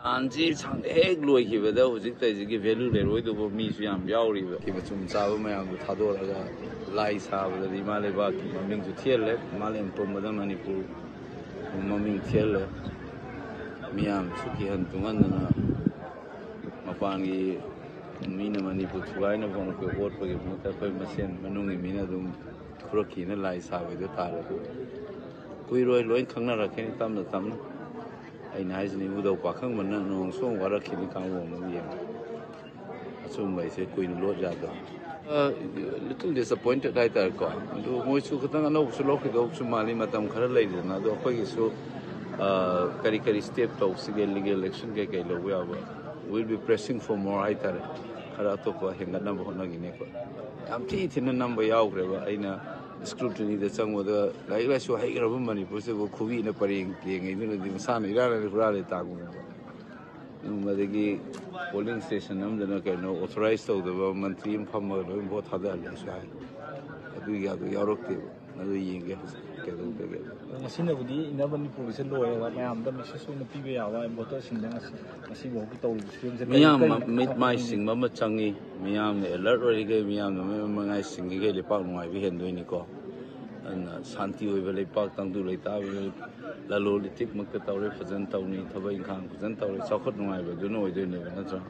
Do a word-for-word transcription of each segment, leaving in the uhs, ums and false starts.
ꯂꯥꯟꯁꯤ ꯁꯥꯡꯅ ꯍꯦꯛ ꯂꯣꯏꯈꯤꯕꯗ ꯍꯧꯖꯤꯛꯇꯩꯁꯤꯒꯤ ꯚꯦꯂꯨ ꯂꯩꯔꯣꯏꯗꯧꯕ ꯃꯤꯁꯨ ꯌꯥꯝ ꯌꯥꯎꯔꯤꯕ꯫ ꯈꯤꯕ ꯆꯨꯝ ꯆꯥꯕ ꯃꯌꯥꯝꯗꯨ ꯊꯥꯗꯣꯔꯛꯑꯒ ꯂꯥꯏ ꯁꯥꯕꯗꯗꯤ ꯏꯃꯥ ꯂꯩꯕꯥꯛꯀꯤ ꯃꯃꯤꯡꯁꯨ ꯊꯤꯍꯜꯂꯦ, ꯃꯥꯂꯦꯝ ꯄꯨꯝꯕꯗ ꯃꯅꯤꯄꯨꯔ ꯃꯃꯤꯡ ꯊꯤꯍꯜꯂꯦ꯫ ꯃꯤꯌꯥꯝꯁꯨ ꯀꯤꯍꯟ ꯇꯨꯡꯍꯟꯗꯅ ꯃꯄꯥꯟꯒꯤ ꯃꯤꯅ ꯃꯅꯤꯄꯨꯔ ꯊꯨꯒꯥꯏꯅꯕ ꯍꯣꯠꯅꯕ ꯑꯣꯠꯄꯒꯤ ꯃꯍꯨꯠꯇ ꯑꯩꯈꯣꯏ ꯃꯁꯦꯟ ꯃꯅꯨꯡꯒꯤ ꯃꯤꯅ ꯑꯗꯨꯝ ꯈꯨꯔꯛꯈꯤꯅ ꯂꯥꯏ ꯁꯥꯕꯩꯗꯣ ꯇꯥꯔꯦ꯫ ꯑꯗꯨ ꯀꯨꯏꯔꯣꯏ, ꯂꯣꯏ ꯈꯪꯅꯔꯛꯈꯤꯅꯤ ꯇꯞꯅ ꯇꯞꯅ꯫ ꯑꯩꯅ ꯍꯥꯏꯁꯤꯅꯤ, ꯏꯕꯨꯙꯧ ꯄꯥꯈꯪꯕꯅ ꯅꯣꯡ ꯁꯣꯡ ꯋꯥꯔꯛꯈꯤꯅꯤ ꯀꯥꯡꯕꯨ ꯑꯃ ꯌꯦꯡꯉꯤ꯫ ꯑꯆꯨꯝꯕ ꯍꯥꯏꯁꯦ ꯀꯨꯏꯅ ꯂꯣꯠ ꯌꯥꯗꯕ꯫ ꯂꯤꯇꯜ ꯗꯤꯁꯑꯄꯣꯏꯟꯇꯦꯠ ꯍꯥꯏꯇꯥꯔꯦꯀꯣ꯫ ꯑꯗꯨ ꯃꯣꯏꯁꯨ ꯈꯤꯇꯪ ꯑꯅꯧꯕꯁꯨ ꯂꯧꯈꯤꯗꯧꯕꯁꯨ ꯃꯥꯜꯂꯤ, ꯃꯇꯝ ꯈꯔ ꯂꯩꯔꯤꯗꯅ꯫ ꯑꯗꯣ ꯑꯩꯈꯣꯏꯒꯤꯁꯨ ꯑ, ꯀꯔꯤ ꯀꯔꯤ ꯁ꯭ꯇꯦꯞ ꯇꯧꯁꯤꯒꯦ, ꯂꯤꯒꯦꯜ ꯑꯦꯛꯁꯟ ꯀꯩ ꯀꯩ ꯂꯧꯕ ꯌꯥꯕ, will be pressing for more ꯍꯥꯏꯇꯥꯔꯦ꯫ ꯈꯔ ꯑꯇꯣꯞꯄ ꯍꯦꯟꯒꯠꯅꯕ ꯍꯣꯠꯅꯈꯤꯅꯤ ꯑꯩꯈꯣꯏ꯫ ꯌꯥꯝ ꯊꯤ ꯊꯤꯅ ꯅꯝꯕ ꯌꯥꯎꯈ꯭ꯔꯦꯕ꯫ ꯑꯩꯅ ꯁ꯭ꯀ꯭ꯔꯨꯇꯤꯅꯤꯗ ꯆꯪꯕꯗ ꯂꯥꯏꯔꯤꯛ ꯂꯥꯏꯁꯨ ꯍꯩꯈ꯭ꯔꯕ ꯃꯅꯤꯄꯨꯔꯁꯤꯕꯨ ꯈꯨꯕꯤꯅ ꯄꯔꯦꯡ ꯇꯦꯡꯉꯤꯗꯨꯅꯗꯤ ꯃꯁꯥꯅ ꯏꯔꯥꯏ ꯂꯥꯏꯅ ꯍꯨꯔꯥꯜꯂꯦ ꯇꯥꯡꯕꯅꯦꯕ꯫ ꯎꯝ, ꯑꯗꯒꯤ ꯄꯣꯂꯤꯡ ꯁ꯭ꯇꯦꯁꯟ ꯑꯃꯗꯅ ꯀꯩꯅꯣ ꯑꯣꯊꯣꯔꯥꯏꯁ ꯇꯧꯗꯕ ꯃꯟꯇ꯭ꯔꯤ ꯑꯃ ꯐꯝꯃꯒ ꯂꯣꯏ ꯚꯣꯠ ꯊꯥꯗꯍꯜꯂꯦꯁꯨ ꯍꯥꯏ꯫ ꯑꯗꯨꯒꯤ ꯌꯥꯗꯣ ꯌꯥꯎꯔꯛꯇꯦꯕ꯫ ꯑꯗꯨ ꯌꯦꯡꯒꯦ ꯍꯧꯖꯤꯛ ꯀꯩꯗꯧꯗꯒꯦ꯫ ꯉꯁꯤꯅꯕꯨꯗꯤ ꯏꯟꯅꯔ ꯃꯅꯤꯄꯨꯔꯒꯤꯁꯦ ꯂꯣꯏꯔꯦꯕ, ꯃꯌꯥꯝꯗ ꯃꯦꯁꯦꯖ ꯑꯣꯏꯅ ꯄꯤꯕ ꯌꯥꯕ ꯚꯣꯇꯔꯁꯤꯡꯗ ꯉꯁꯤ, ꯉꯁꯤꯐꯥꯎꯒꯤ ꯇꯧꯔꯤꯕ ꯐꯤꯕꯝꯁꯦ ꯀꯔꯤ, ꯃꯤꯌꯥꯝ ꯀꯔꯤ ꯃ-, ꯃꯤꯠ ꯃꯥꯏ ꯁꯤꯡꯕ ꯑꯃ ꯆꯪꯉꯤ꯫ ꯃꯤꯌꯥꯝꯅ ꯑꯦꯂꯔꯠ ꯑꯣꯏꯔꯤꯈꯩ, ꯃꯤꯌꯥꯝꯅ ꯃꯃꯤꯠ ꯃꯉꯥꯏ ꯁꯤꯡꯉꯤꯈꯩ ꯂꯩꯄꯥꯛ ꯅꯨꯡꯉꯥꯏꯕ ꯍꯦꯟꯗꯣꯏꯅꯤꯀꯣ꯫ ꯑꯗꯨꯅ ꯁꯥꯟꯇꯤ ꯑꯣꯏꯕ ꯂꯩꯄꯥꯛ ꯇꯪꯗꯨ ꯂꯩꯇꯥꯕꯅꯤ꯫ ꯂꯂꯣꯟ ꯏꯇꯤꯛꯃꯛꯇ ꯇꯧꯔꯦ, ꯐꯖꯅ ꯇꯧꯅꯤ꯫ ꯊꯕꯛ ꯏꯪꯈꯥꯡ ꯐꯖꯅ ꯇꯧꯔꯦ, ꯆꯥꯎꯈꯠ ꯅꯨꯡꯉꯥꯏꯕꯗꯨꯅ ꯑꯣꯏꯗꯣꯏꯅꯦꯕ, ꯅꯠꯇ꯭ꯔꯥ?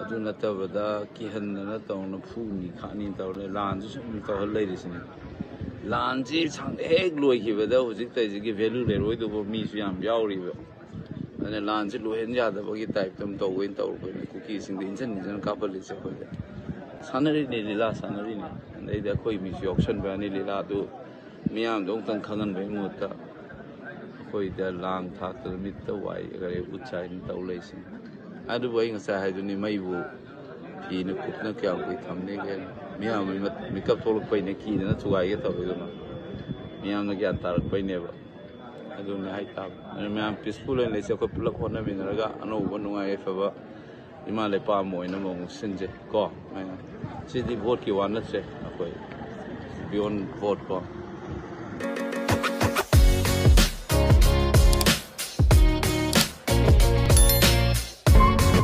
ꯑꯗꯨ ꯅꯠꯇꯕꯗ ꯀꯤꯍꯟꯗꯅ ꯇꯧꯅ ꯐꯨꯅꯤ ꯈꯥꯅꯤ ꯇꯧꯔꯦ, ꯂꯥꯟꯁꯨ ꯁꯨꯝ ꯇꯧꯍꯜ ꯂꯩꯔꯤꯁꯤꯅꯤ꯫ ꯂꯥꯟꯁꯤ ꯁꯥꯡꯅ ꯍꯦꯛ ꯂꯣꯏꯈꯤꯕꯗ ꯍꯧꯖꯤꯛꯇꯩꯁꯤꯒꯤ ꯚꯦꯂꯨ ꯂꯩꯔꯣꯏꯗꯧꯕ ꯃꯤꯁꯨ ꯌꯥꯝ ꯌꯥꯎꯔꯤꯕ꯫ ꯑꯗꯨꯅ ꯂꯥꯟꯁꯤ ꯂꯣꯏꯍꯟ ꯌꯥꯗꯕꯒꯤ ꯇꯥꯏꯞꯇ ꯑꯗꯨꯝ ꯇꯧꯕꯩꯅ ꯇꯧꯔꯛꯄꯅꯤ꯫ ꯀꯨꯀꯤꯁꯤꯡꯗ ꯏꯟꯁꯤꯟ ꯏꯟꯁꯤꯟ ꯀꯥꯞꯍꯜꯂꯤꯁꯦ ꯑꯩꯈꯣꯏꯗ꯫ ꯁꯥꯟꯅꯔꯤꯅꯤ, ꯂꯤꯂꯥ ꯁꯥꯟꯅꯔꯤꯅꯤ꯫ ꯑꯗꯩꯗꯤ ꯑꯩꯈꯣꯏ ꯃꯤꯁꯨ ꯌꯥꯎꯁꯟꯕ ꯌꯥꯅꯤ ꯂꯤꯂꯥꯗꯨ꯫ ꯃꯤꯌꯥꯝꯗ ꯑꯃꯨꯛꯇꯪ ꯈꯪꯍꯟꯕꯒꯤ ꯃꯍꯨꯠꯇ ꯑꯩꯈꯣꯏꯗ ꯂꯥꯡ ꯊꯥꯛꯇꯅ ꯃꯤꯠꯇ ꯋꯥꯏ ꯀꯔꯤ ꯎꯠ ꯆꯥꯏꯅ ꯇꯧ ꯂꯩꯁꯤꯅꯤ꯫ ꯑꯗꯨꯕꯨ ꯑꯩ ꯉꯁꯥꯏ ꯍꯥꯏꯗꯨꯅꯤ, ꯃꯩꯕꯨ ꯐꯤꯅ ꯀꯨꯞꯅ ꯀꯌꯥꯝ ꯀꯨꯏ ꯊꯝꯅꯤꯒꯦ? ꯃꯤꯌꯥꯝ ꯃꯤ-, ꯃꯤꯀꯞ ꯊꯣꯛꯂꯛꯄꯩꯅꯦ ꯀꯤꯗꯅ ꯊꯨꯒꯥꯏꯒꯦ ꯇꯧꯔꯤꯗꯨꯅ꯫ ꯃꯤꯌꯥꯝꯅ ꯒ꯭ꯌꯥꯟ ꯇꯥꯔꯛꯄꯩꯅꯦꯕ꯫ ꯑꯗꯨꯅꯦ ꯍꯥꯏꯇꯥꯕ꯫ ꯑꯗꯨꯅ ꯃꯌꯥꯝ ꯄꯤꯁꯐꯨꯜ ꯑꯣꯏꯅ ꯂꯩꯁꯦ, ꯑꯩꯈꯣꯏ ꯄꯨꯂꯞ ꯍꯣꯠꯅꯃꯤꯟꯅꯔꯒ ꯑꯅꯧꯕ ꯅꯨꯡꯉꯥꯏ ꯌꯥꯏꯐꯕ ꯏꯃꯥ ꯂꯩꯄꯥꯛ ꯑꯃ ꯑꯣꯏꯅꯕ ꯑꯃꯨꯛ ꯁꯤꯟꯁꯦ ꯀꯣ꯫ ꯁꯤꯗꯤ ꯚꯣꯠꯀꯤ ꯋꯥ ꯅꯠꯇ꯭ꯔꯦ, ꯑꯩꯈꯣꯏ ꯕꯤꯌꯣꯟ ꯚꯣꯠ ꯀꯣ꯫